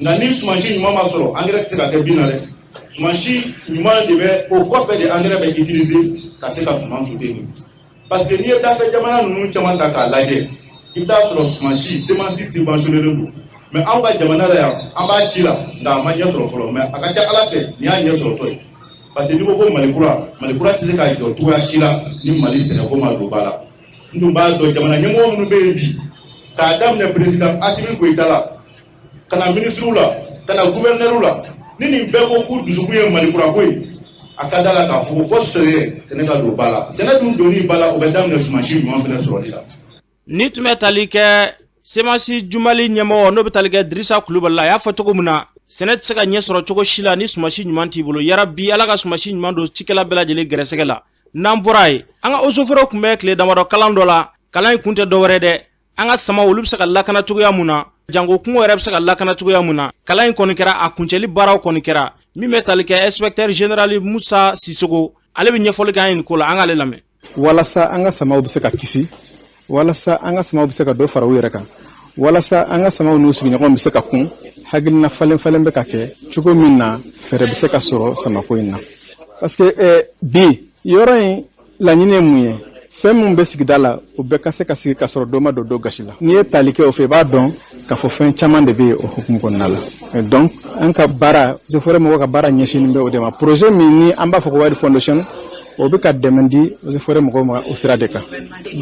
Speaker 15: nka ni sumansi ɲuman ma sɔrɔ, angɛrɛ tɛ se ka kɛ bin na dɛ. Sumansi ɲuman de bɛ o kɔfɛ de angɛrɛ bɛ utiliser ka se ka suman soutenir, parce que n'i ye dafɛ jamana ninnu caman ta k'a lajɛ, i bɛ taa sɔrɔ sumansi semence subventionné don. Mais anw ka jamana la yan, an b'a ci la, nka a ma ɲɛ sɔrɔ fɔlɔ. Mais a ka ca Ala fɛ, nin y'a ɲɛ sɔrɔtɔ ye, parce que n'i ko ko Mali kura, Mali kura tɛ se ka jɔ cogoya si la ni Mali sɛnɛko ma don ba la. N dun b'a dɔn, jamana ɲɛmɔgɔ minnu bɛ yen bi, k'a daminɛ président Assimi Goïta la, ka na minisiriw la, ka na gouverneur la, ni nin bɛɛ ko k'u dusukun ye Mali kura ko ye, a ka da la k'a fɔ ko sɛnɛ ka don ba la. Sɛnɛ dun donni ba la, o bɛ daminɛ sumansi ɲuman fɛnɛ sɔrɔli la.
Speaker 2: Ni tun bɛ tali kɛ Semasi Jumali ɲɛmɔgɔ, n'o bɛ tali kɛ Dirisa Kulubali la, a y'a fɔ cogo min na, sɛnɛ tɛ se ka ɲɛ sɔrɔ cogo si la ni sumasi ɲuman t'i bolo. Yarabi, Ala ka sumasi ɲuman don cikɛla bɛɛ lajɛlen gɛrɛsɛgɛ la. N'an bɔra yen, an ka eaux et forêts tun bɛ tile damadɔ kalan dɔ la. Kalan in kun tɛ dɔwɛrɛ dɛ, an ka sama olu bɛ se ka lakana cogoya mun na, jango kungo yɛrɛ bɛ se ka lakana cogoya mun na. Kalan in kɔni kɛra, a kuncɛli baaraw kɔni kɛra. Min bɛ tali kɛ inspecteur général Musa Sisogo, ale bɛ ɲɛfɔli kɛ an ye nin ko la. An k'ale lamɛn.
Speaker 16: Walasa an ka samaw bɛ se ka kisi, walasa an ka samaw bɛ se ka dɔ fara u yɛrɛ kan, walasa an ka samaw n'u sigiɲɔgɔnw bɛ se ka kun, hakilina falen falen bɛ ka kɛ cogo min na fɛɛrɛ bɛ se ka sɔrɔ samako in na. Parce que bi yɔrɔ in laɲini ye mun ye? Fɛn min bɛ sigida la, o bɛɛ ka se ka sigi ka sɔrɔ dɔ ma don dɔ gasi la. N'i ye tali kɛ o fɛ, i b'a dɔn k'a fɔ fɛn caman de bɛ yen o hukumu kɔnɔna la. Donc an ka baara, eaux et forêts mɔgɔw ka baara ɲɛsinnen bɛ o de ma. Projet min ni an b'a fɔ ko Wild Foundation, o bɛ ka dɛmɛ di eaux et forêts mɔgɔw ma o sira de kan.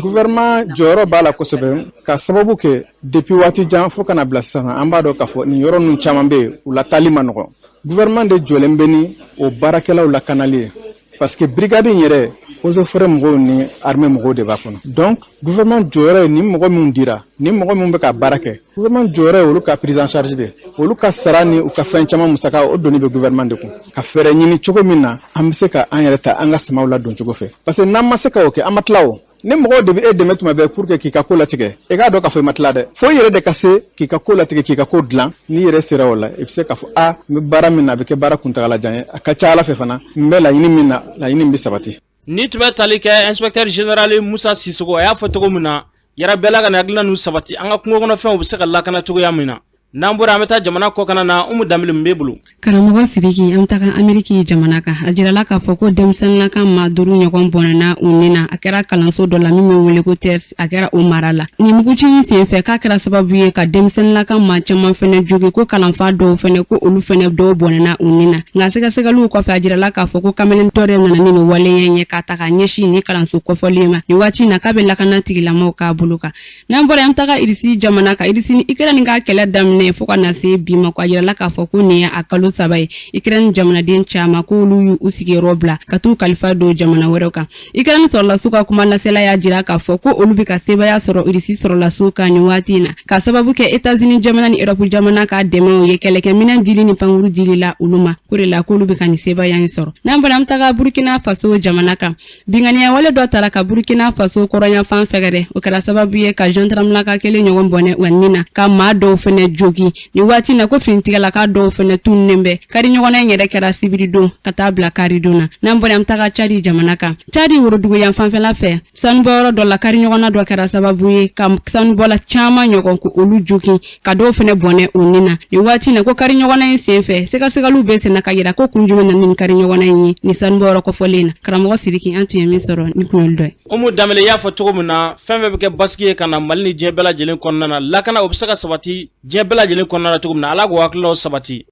Speaker 16: Gouvernement jɔyɔrɔ b'a la kosɛbɛ, ka sababu kɛ depuis waati jan fo ka na bila sisan, an b'a dɔn k'a fɔ nin yɔrɔ ninnu caman bɛ yen, u lataali ma nɔgɔn. Gouvernement de jɔlen bɛ ni o baarakɛlaw lakanali ye, parce que brigade in yɛrɛ, eaux et forêts mɔgɔw ni armée mɔgɔw de b'a kɔnɔ. Donc gouvernement jɔyɔrɔ ye nin mɔgɔ minnu dira, ni mɔgɔ minnu bɛ ka baara kɛ, gouvernement jɔyɔrɔ ye olu ka prise en charge de, olu ka sara ni u ka fɛn caman musaka, o doni bɛ gouvernement de kun, ka fɛɛrɛ ɲini cogo min na an bɛ se ka an yɛrɛ ta an ka samaw ladon cogo fɛ. Parce que n'an ma se ka o kɛ, an ma tila. O ni mɔgɔw de bɛ e dɛmɛ tuma bɛɛ pour que k'i ka ko latigɛ, i k'a dɔn k'a fɔ i ma tila dɛ. Fo i yɛrɛ de ka se k'i ka ko latigɛ, k'i ka ko dilan. N'i yɛrɛ sera o la, i bɛ se k'a fɔ a n bɛ baara min na, a bɛ kɛ baara kuntagalajan ye. A ka ca Ala fɛ fana, n bɛ laɲini min na, laɲini bɛ sabati.
Speaker 2: Ni tun bɛ tali kɛ inspecteur général Musa Sisogo, a y'a fɔ cogo min na, yarabi, Ala ka nin hakilina ninnu sabati, an ka kungo kɔnɔfɛnw bɛ se ka lakana cogoya min na. N'an bɔra, an bɛ taa jamana kɔkana na. Umu Danbele, mun b'e bolo?
Speaker 17: Karamɔgɔ Siriki, an bɛ taga Ameriki jamana kan. A jirala k'a fɔ ko denmisɛnninlaka maa 5 ɲɔgɔn bɔnɛna u ni na. A kɛra kalanso dɔ la min bɛ wele ko Ters, a kɛra o mara la. Nin muguci in senfɛ, k'a kɛra sababu ye ka denmisɛnninlaka maa caman fɛnɛ jogi, ko kalanfa dɔw fɛnɛ, ko olu fɛnɛ dɔw bɔnɛna u ni na. Nka sɛgɛsɛgɛliw kɔfɛ, a jirala k'a fɔ ko kamalen dɔ de nana ni nin waleya in ye k'a ta k'a ɲɛsin ni kalanso kɔfɔlen ma. Nin waati in na, k'a bɛ lakana tigilamaw k'a bolo kan. N'an bɔra, an bɛ taga Irisi jamana kan. Irisi ni Ukraine ka kɛlɛ daminɛ fo ka na se bi ma, ko a jirala k'a fɔ ko nin ye a kalo 3 ye, Ukraine jamanaden caman k'olu y'u sigiyɔrɔ bila ka t'u kalifa don jamana wɛrɛw kan. Ukraine sɔrɔlasiw ka kuma lasela y'a jira k'a fɔ ko olu bɛ ka sebaaya sɔrɔ Irisi sɔrɔlasiw kan nin waati in na, ka sababu kɛ États-Unis jamana ni Europe jamana ka dɛmɛw ye kɛlɛkɛminɛn dili ni pankuru dili la olu ma, k'o de la k'olu bɛ ka nin sebaaya in sɔrɔ. N'an bɔra, an bɛ taga Burkina Faso jamana kan. Binkanniya wale dɔ tara ka Burkina Faso kɔrɔnyanfan fɛgɛrɛ. O kɛra sababu ye ka gendarmelaka kelen ɲɔgɔn bɔnɛ u ni na, ka maa dɔw fɛnɛ jogin. Nin waati na, ko finitigilaka dɔw fɛnɛ tununnen bɛ. Kari ɲɔgɔnna in yɛrɛ kɛra sibiridon ka taa bila karidon na. N'an bɔra, an bɛ taga Cadi jamana kan. Cadi worodugu yanfanfɛla fɛ, sanubɔyɔrɔ dɔ la, kari ɲɔgɔnna dɔ kɛra sababu ye ka sanubɔla caman ɲɔgɔn ko olu jogin, ka dɔw fɛnɛ bɔnɛ u ni na. Nin waati na, ko kari ɲɔgɔnna in senfɛ, sɛgɛsɛgɛliw bɛ senna ka yira ko kun jumɛn na nin kari ɲɔgɔnna in ye nin sanubɔyɔrɔ kɔfɔlen na. Karamɔgɔ Siriki, an tun ye min sɔrɔ ni kunnafoni dɔ ye.
Speaker 2: Umu Danbele, y'a fɔ cogo min na, fɛn fɛn bɛ kɛ basigi ye ka na Mali ni diɲɛ bɛɛ lajɛlen kɔnɔna na, lakana o bɛ se ka sabati diɲɛ bɛɛ lajɛlen kɔnɔna na cogo min na, Ala k'o hakililaw sabati.